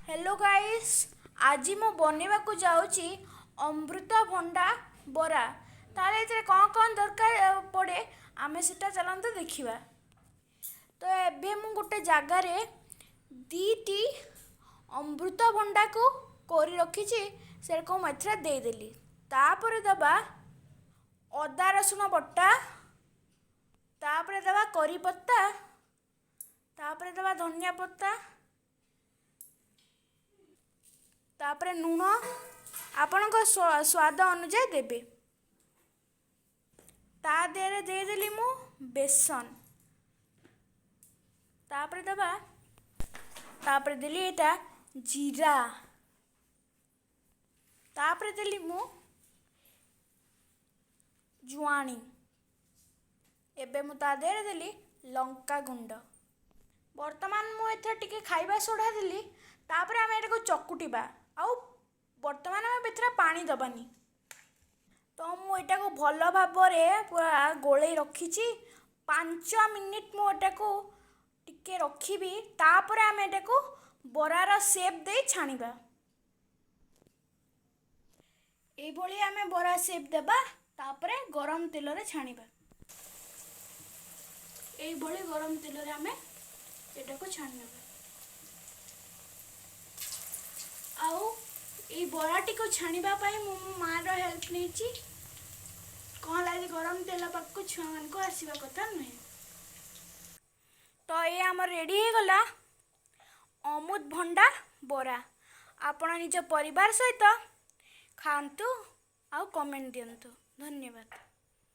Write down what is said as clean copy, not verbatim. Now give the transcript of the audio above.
Hello guys, ଆଜି ମୁଁ ବନେଇବାକୁ ଯାଉଛି ଅମୃତଭଣ୍ଡା ବରା। ତାହେଲେ ଏଥିରେ କ'ଣ କ'ଣ ଦରକାର ପଡ଼େ, ଆମେ ସେଟା ଚାଲନ୍ତୁ ଦେଖିବା। ତ ଏବେ ମୁଁ ଗୋଟେ ଜାଗାରେ 2ଟି ଅମୃତଭଣ୍ଡାକୁ କରି ରଖିଛି, ସେଟାକୁ ମୁଁ ଏଥିରେ ଦେଇଦେଲି। ତାପରେ ଦେବା ଅଦା ରସୁଣ ବଟା, ତାପରେ ଦେବା କରି ପତ୍ତା, ତାପରେ ଦେବା ଧନିଆ ପତ୍ତା, ତାପରେ ଲୁଣ ଆପଣଙ୍କ ସ୍ୱାଦ ଅନୁଯାୟୀ ଦେବେ। ତା ଦେହରେ ଦେଇଦେଲି ମୁଁ ବେସନ। ତାପରେ ଦେବା, ତାପରେ ଦେଲି ଏଇଟା ଜିରା, ତାପରେ ଦେଲି ମୁଁ ଜୁଆଣି। ଏବେ ମୁଁ ତା ଦେହରେ ଦେଲି ଲଙ୍କା ଗୁଣ୍ଡ। ବର୍ତ୍ତମାନ ମୁଁ ଏଥିରେ ଟିକେ ଖାଇବା ସୋଢ଼ା ଦେଲି। ତାପରେ ଆମେ ଏଟାକୁ ଚକୁଟିବା, ଆଉ ବର୍ତ୍ତମାନ ଆମେ ଏଥିରେ ପାଣି ଦେବାନି। ତ ମୁଁ ଏଟାକୁ ଭଲ ଭାବରେ ପୁରା ଗୋଳେଇ ରଖିଛି। 5 ମିନିଟ୍ ମୁଁ ଏଟାକୁ ଟିକେ ରଖିବି, ତାପରେ ଆମେ ଏଟାକୁ ବରାର ସେପ୍ ଦେଇ ଛାଣିବା। ଏଇଭଳି ଆମେ ବରା ସେପ୍ ଦେବା, ତାପରେ ଗରମ ତେଲରେ ଛାଣିବା। ଏଇଭଳି ଗରମ ତେଲରେ ଆମେ ଏଟାକୁ ଛାଣି ନେବା। ଆଉ ଏଇ ବରାଟିକୁ ଛାଣିବା ପାଇଁ ମୁଁ ମୋ ମାଆର ହେଲ୍ପ ନେଇଛି। କ'ଣ ହେଲା, ଗରମ ତେଲ ପାଖକୁ ଛୁଆମାନଙ୍କୁ ଆସିବା କଥା ନୁହେଁ। ତ ଏ ଆମର ରେଡ଼ି ହେଇଗଲା ଅମୃତଭଣ୍ଡା ବରା। ଆପଣ ନିଜ ପରିବାର ସହିତ ଖାଆନ୍ତୁ ଆଉ କମେଣ୍ଟ ଦିଅନ୍ତୁ। ଧନ୍ୟବାଦ।